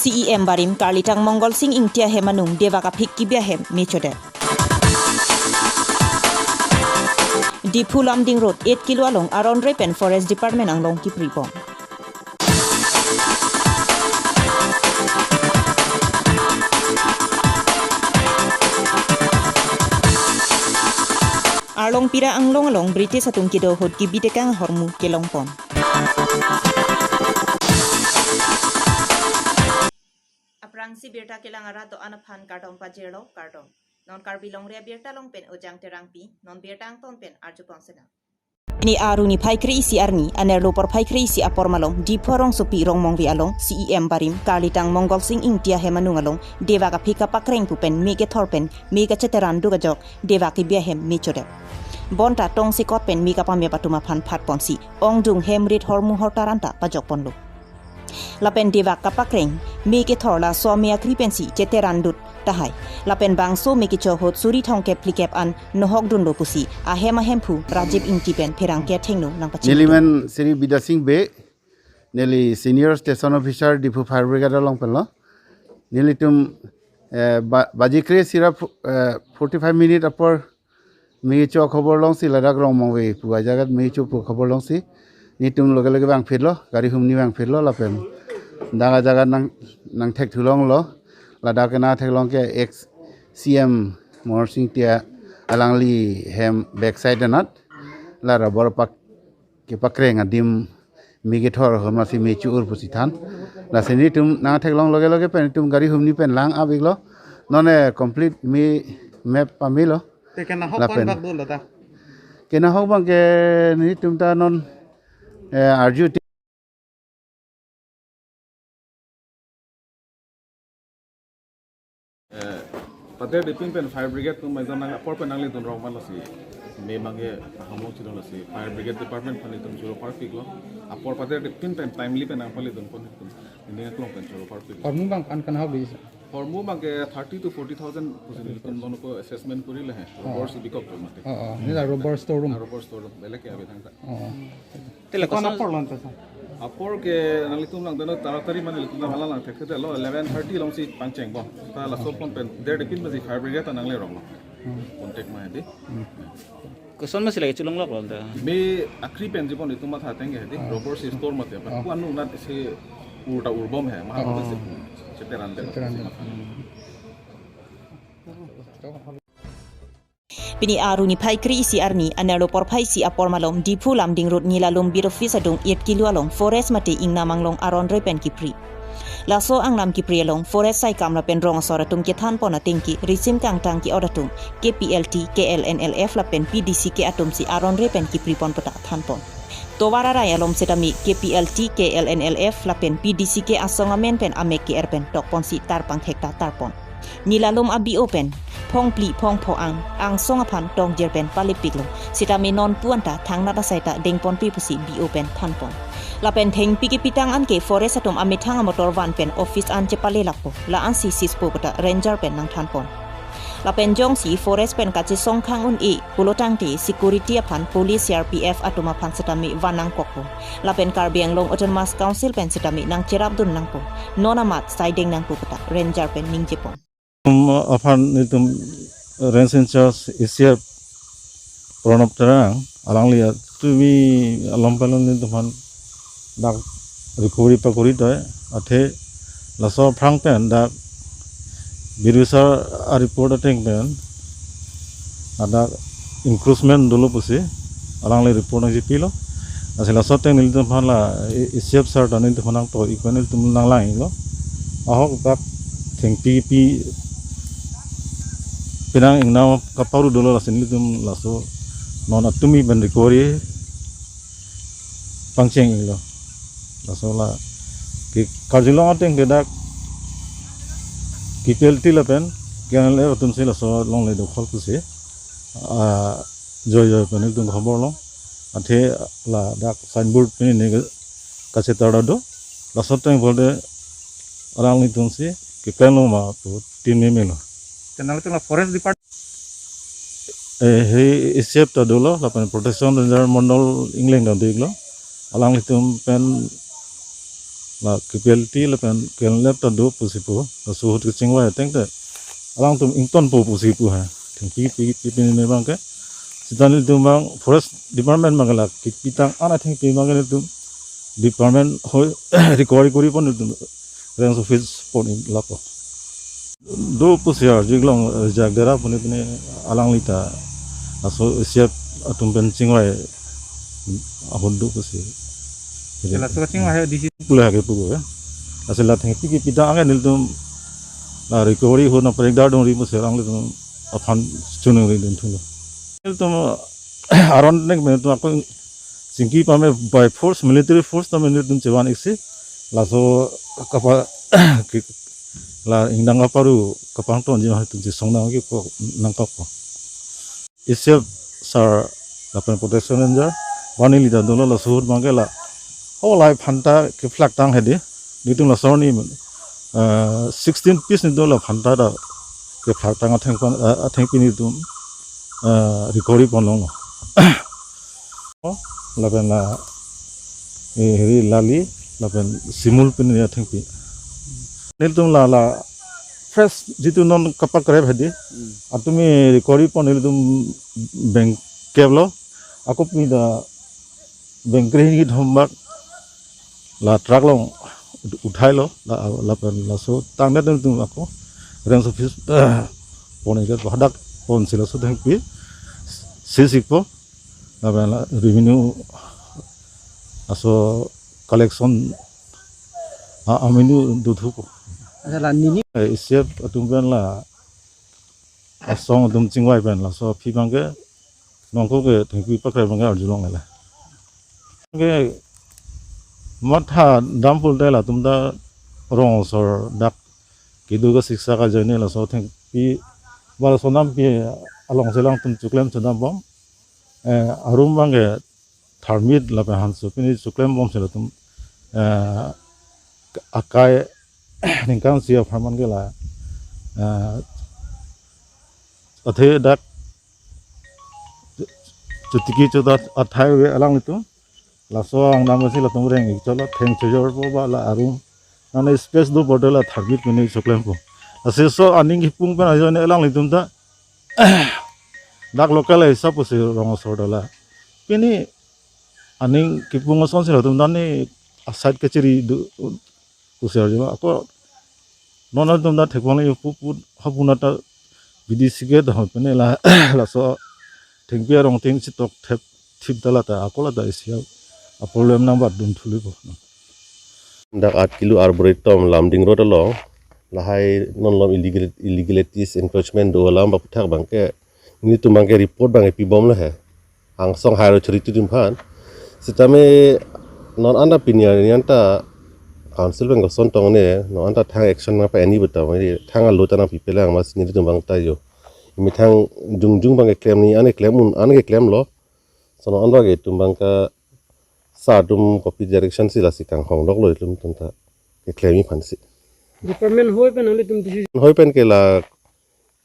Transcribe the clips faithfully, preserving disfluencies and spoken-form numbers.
C E M barim karlitang Mongal Sing Ingti ahem anung devak aphik kebi ahem mechodet. Diphu Lumding Road eight kilo along aron re pen Forest Department anglong kepribom. Arlong Pira Anglong along British atum kedo ahut kebi tekang ahormu kelongpon. Aphrangsi birta kelang arat do-an aphan kardom pajirlo, kardom. Non Karbi Longri abirta along pen Ojang Terangpi, non birta angton pen arjupon sena. Pini arni phai kre-isi arni, anerlo porphai kre-isi apor malom, Diphu arongsopi Rongmongve along, C E M barim karlitang Mongal Sing Ingti ahem anung along devak aphik kapakreng pu pen me kethor pen me kacheteran duk ajok devak kebi ahem mechodet. Bonta tongsekot pen me kapamep atum aphan phatponsi ongdung hem rit hormu hortar anta pajokponlo. Lapen devak kapakreng me kethor laso me akri pensi cheteran dut tahai. Lapen bangso me kecho ahut suri thomkep phlikep an nohok dunlo pusi ahem ahemphu Rajiv Ingti pen pherangke athengno nangpachini. Neli men Shri Bidya Sing Bey, neli Senior Station Officer Diphu Fire Brigade along penlo. Nelitum, eh, ba-, baji kre-isi ra pho-, eh, forty-five minute apor me kecho khobor longsi ladak Rongmongve pu ajagat me kecho pu khobor longsi netum loge loge vangphitlo, gari humni vangphitlo lapen dak ajagat nang, nangthek thulonglo, ladak kena theklong ke ex C M Mongal Sing Ingti alangli hem backside anat la rubber pak kepakreng adim me kethor ahormu si me cho-ur pusi than. Lasi netum nangtheklong loge loge pen netum gari humni pen lang-ap iklo. Non complete me map pamelo. Te kenahok lapen kon bak dolo ta? Kenahok abang ke netum ta non, eh, arju ti- Eh, pader dipin pen fire brigade atum mai jan nang apor pen nanglidun rong man lasi. Me abang ke ahamong chidon lasi. Fire brigade department aphan netum choro parpiklo. Apor pader dipin pen timely pen nangpalidun pon netum. Neli aklong pen choro parpiklo. Hormu abang an kanahok di? Hormu abang ke thirty to forty thousand pusi netum non ko assessment kuri le he. Oh. Rubber si bikok tu mati. Oh, oh. Ini la rubber store room. Rubber store room. Belek ke abang thangta. Oh. Te la koson apor lon ta, sir? Apor ke nanglitum lang dano taratari mane nelitum lang alang lang thekthedetlo, eleven thirty alongsi pangchengbom. Ta laso apor pen der dipin pensi fire brigade ta nangle ronglo. Hmm. Contact ma di. Hmm. Koson masi lagi chulong lok lon ta? Me akri pen jibon itum matha ateng ke di. Ah. Rubber si store mati apa. Ah. Kuan nungnat si ur ta urbom he. Maha. Oh. Pensi cheteran de. Cheteran de. Hmm. Pini arni phai kre-isi arni, anerlo porphai isi apor malom, Diphu Lumding Road Nilalum Beat Office adung eight kilo along, Forest mate Ingnam Anglong aron re pen kipri. Laso angnam kipri along, Forest saikam lapen rong asor atum kethanpon ateng ke, risim kangtang ke-ot atum, K P L T, K L N L F lapen P D C K atum si aron re pen kipripon puta thanpon. Tovar arai alom setame K P L T, K L N L F lapen P D C K asong amen pen amek ke-er pen tokponsi tarpang thekta tarpon. Nilalum a-B O pen, phongphli phongpho ang, angsong aphan tokjir pen palipiklo. Setame non puan ta thangnat asai ta dengponpe pusi B O pen thanpon. Lapen thengpi kepitang an ke Forest atum amethang amotor van pen office an chepalelappo. La-ansi sispo puta Ranger pen nangthanpon. Lapen jongsi Forest pen kachesongkhang un-e pulotangte security aphan police, C R P F atum aphan setame van nangkokpo. Lapen Karbi Anglong Autonomous Council pen setame nangcherapdun nangpo. Non amat saideng nangpo puta Ranger pen ningjepon. Um, aphan netum Range in-charge A C F Pranab Terang, alangli atumi alom pen netum aphan dak recovery pakuri toi, athe laso aphrang pen dak B D O sir a-report ateng pen ladak encroachment dolo pusi alangli report nangchipilo. Lasi laso ateng nelitum aphan la A C F sir ta nelitum aphan nangto-ik pen nelitum nanglanglo. Ahok dak thengpi pi penang ingnam kaparu dolo, lasi nelitum laso non atumi pen recovery pangcheng-iklo. Laso la ke karjulong ateng ke dak K P L T lapen K L N L F atum si laso longle dokhol pusi, ah, joi joi pen nelitum khobor long. Athe ladak signboard pen ne kachetar do. Laso ateng pulote alanglitum si keklem lo ma pu tin me melo. Te nanglitum la Forest Department? Eh, he A C F ta dolo, lapen Protection Ranger Mondol Engleng ta do-iklo. Alanglitum pen La K P L T lapen K L N L F ta do pusi pu, laso ahut kechingvai ateng te alangtum ingtonpo pusi pu ha. Thengpi pi pi pi ne abang ke. Seta nelitum abang Forest Department abang ke la kipitang an athengpi abang ke nelitum department ahoi recovery kori pon nelitum range office pon in lapo. Do pusi arjulong, eh, jak dera pune pune alangli ta laso A C F atum pen chingvai ahut do pusi. Laso chingvai hai D C pule ha ke pu ko, eh. Laso la thengpi kipitang anke nelitum la recovery ahut na prekdar dongri pusi alanglitum aphan chunungri dun thulo. Nelitum aron nek nelitum ako chingki pame by force, military force tame nelitum chevan iksi. Laso kapa ke la ingdang kaparu kapangton ji atum chesong nangkok nangkok po. A C F sir lapen protection ranger bani lida dolo laso ahut abang ke la. Ho lai phanta kephlaktang hedi. Nelitum laso arni, eh, sixteen piece nelitum la phanta ta kephlaktang atheng pan, eh, athengpi nelitum, eh, recovery pon longlo. Lapen la, eh, heri lali, lapen simul pine athengpi. Nelitum la, la fresh jitu non kapakrep hedi. Hmm. Atumi recovery pon nelitum beng kep lo. Ako pini ta beng krehini thombak la truck along ut-, uthai lo, la, lapen laso tangdet nelitum ako range office, eh, pon ikat hadak ponsi laso thengpi sisik po. Lapen la revenue aso collection a, aminu duthu ko. Acha la nini. Eh, A C F atum pen la asong atum chingvai pen laso aphi abang ke nongko ke thengpi pakrep abang ke arjulong le. Ke matha dam pulote latum ta rong asor dak kedo kasiksak ajoine laso thengpi ba laso nampi alongsi alangtum choklem chodam bom. Eh, arum abang ke tharmit lapen hanso pine choklem bomsi latum, eh, akai ningkan isi apharman ke la, eh, athe dak chotiki chot athai ave alanglitum. Laso angnam si latum reng ik cholo theng chojor po ba la arum. Nana space do border la tharmit pine choklem po. Lasi laso aning kipung pen ajoine alanglitum ta dak local hisap pusi rong asor dala. Pini aning kipung asonsi latum ta ne aside kachiri do pusi arju ako non atum ta thekpon le pu pu hapuna ta bidi sige ta hon pine la laso thengpi arong thengsi tok thep thip dala ta ako la ta isi a problem nangbat dun thuli po. Dak Aat Kilu Arboretum Lumding Road along lahai non lom illegal, illegalities encroachment do alam ba puthak abang ke nelitum abang ke report abang ke pi bom lo he. Angsong higher authority atum aphan. Sitame non anta pini arni anta council pen koson tong ne, non anta thang action nangpa ani beta, thang alo ta nangpipelang mas nelitum abang ta jo. Imi thang jongjong abang ke klem ni, an ke klem un, an ke klem lo. So non anta ke itum abang ke sir atum kopi direction si lasi kanghong dok lo itum tum ta keklem aphan si. Department hoi pen nanglitum decision. Hoi pen ke la,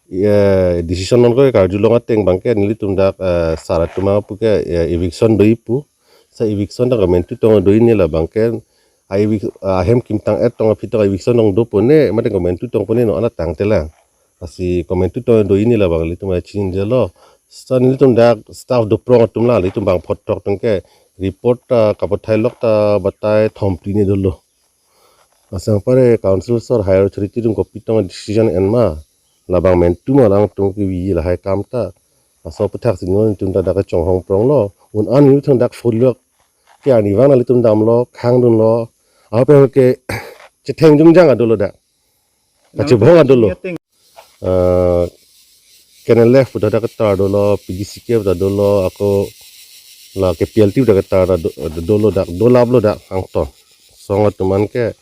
eh, decision non ko karjulong ateng abang ke nelitum dak, eh, sir atum apu ke, eh, eviction do-i pu. Sa eviction ta komantu tong do-i ne la abang ke, a evic-, ahem kimtang et tong aphi tong eviction tong do pone, mate komantu tong pone non anta tangtelang. Lasi komantu tong do-i ne la abang nelitum chini jalo. Sa nelitum dak staff doprong atum la nelitum abang photok tong ke report ta kapathai lok ta batai thom phli ne dolo. Asang pare council sir higher authority atum kopi tong decision en ma. Labang mantu ma alangtum kevi lahai kam ta. Laso aputhak si non itum ta dak kachonghong prong lo. Un an itum dak phul lok. Ke ani vang nelitum damlo, khang dunlo. Aho pen ke chetheng jongjang adolo dak. Kachebhong adolo. Eh, K N L F pu ta dak ketar dolo, P D C K pu ta dolo, ako la K P L T pu ta ketar ta do-, dolo dak, dolap lo dak angton. Song atum an ke,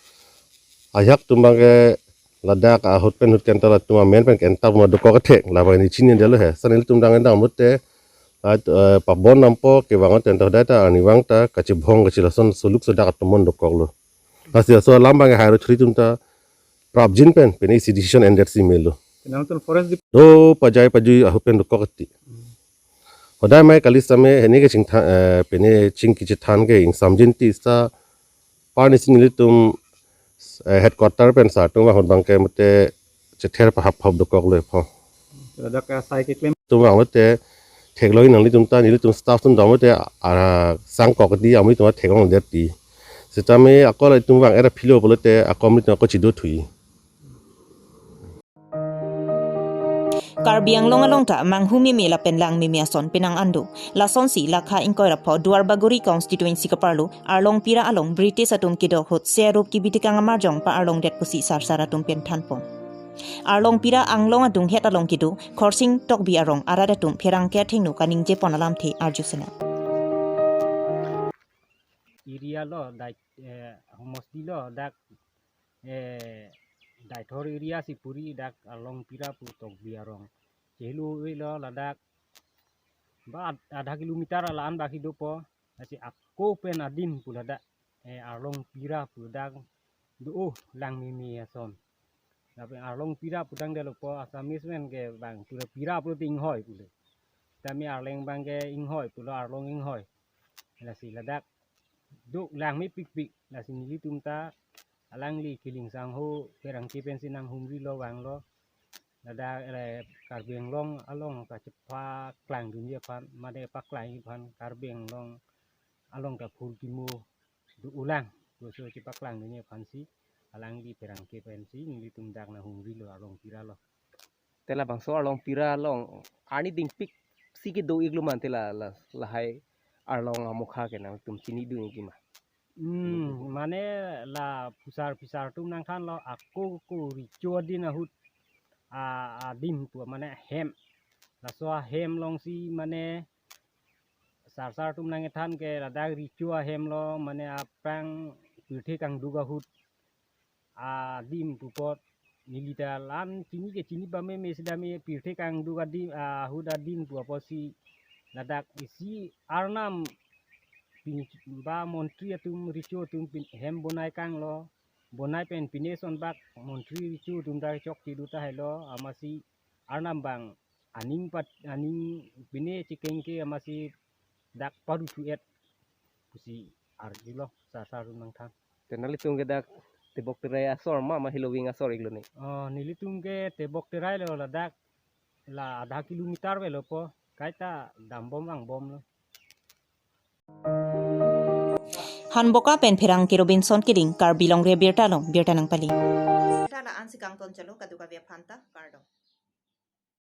ajahak atum abang ke ladak ahut pen ahut kenta latum amen pen kenta puma dokok kethek, labang ne chini jalo he. Sa nelitum dang endang mute, la, eh, pabon nampo kevang ten ta dai ta ani vang ta kachebhong kachi lason suluk sodak atum mon dokok lo. Lasi laso alam abang ke higher authority atum ta prapjin pen, pine isi decision endet si melo. Nangtum forest dep- Do pajai pajui ahut pen dokok ti. Hodai mai kali same hene ke chingthan, eh, pine chingki chethan ke ingsamjin ti sa parni si nelitum eh, headquarter pen sar atum ahut abangke mate chether pahap hap dokok le pho. Ladak asai keklem atum abang mate theklong nanglitum ta, nelitum staff atum dam mate, ah, sangkok di, amonit atum theklong det di. Sitame ako la itum abang era philo pulote ako amonit atum ako chido thui. Karbi Anglong along ta manghumeme lapen langmeme ason penang an do. Lasonsi lakha ingkoi ra pho Duarbagori constituency kaparlo Arlong Pira along British atum kedok ahut serup kebi tekang amarjong pa-arlong det pusi sarsar atum pen thanpon. Arlong Pira anglong adunghet along kedo Khorsing Tokbi arong arat atum pherangke athengno kaningjepon alamthe arju sena. Area lo, dai, eh, homosti lo, dak, eh, Daithor area si puri, dak Arlong Pira pu Tokbi arong. Chehelo ave lo ladak ba ad-, adha kilometer ala-an baki dopo. Lasi ako pen adim pu ladak, eh, Arlong Pira pu dak do, oh, langmeme ason. Lapen Arlong Pira pu tangte lo po Assamese pen ke bang pura Pira pu te inghoi pulo. Tame Arleng abangke inghoi pulo, Arlong inghoi. Lasi ladak do langmepikpik, lasi nelitum ta alangli kiling sangho pherangke pensi nanghumrilo vanglo. Ladak, eh, Karbi Anglong along kachepaklangdunji aphan, mate paklangji aphan Karbi Anglong along kaphurkimo do-olang pusi chepaklangdunji aphansi alangli pherangke pensi nelitum dak nanghumrilo Arlong Pira lo. Te labangso Arlong Pira along arni dingpik si kedo-iklo mante la, la, lahai arlong amokha ke nangtum chinidun-ikji ma? Hmm, mane la phusar phisar atum nangthanlo, ako ko recho adin ahut, a, adim pu mane hem. Laso ahem alongsi mane sarsar atum nangkethan ke ladak recho ahem lo, mane aphrang pirthe kangduk ahut adim pu apot neli ta la-an chini ke chini pameme, sitame pirthe kangduk adim, ahut adim pu apotsi ladak isi arnam pin ba montri atum recho atum pin hem bonai kanglo, bonai pen pine ason bak montri recho atum ta chokche do tahai lo, amatsi arnam abang aning pat, aning pine chekeng ke amatsi dak paru thu-et pusi arjulo sarsar atum nangthan. Te nanglitum ke dak tebok terai asor ma, ma heloving asor-iklo ne? Oh, nelitum ke tebok terai lo, ladak la adha kilometer avelo po, kaita dambom vangbomlo. Hanboka pen pherangke Robinson Kiling, Karbi Longri Abirta along birta nangpali. Ta la-ansi kangton chalo, kadokave aphanta kardom.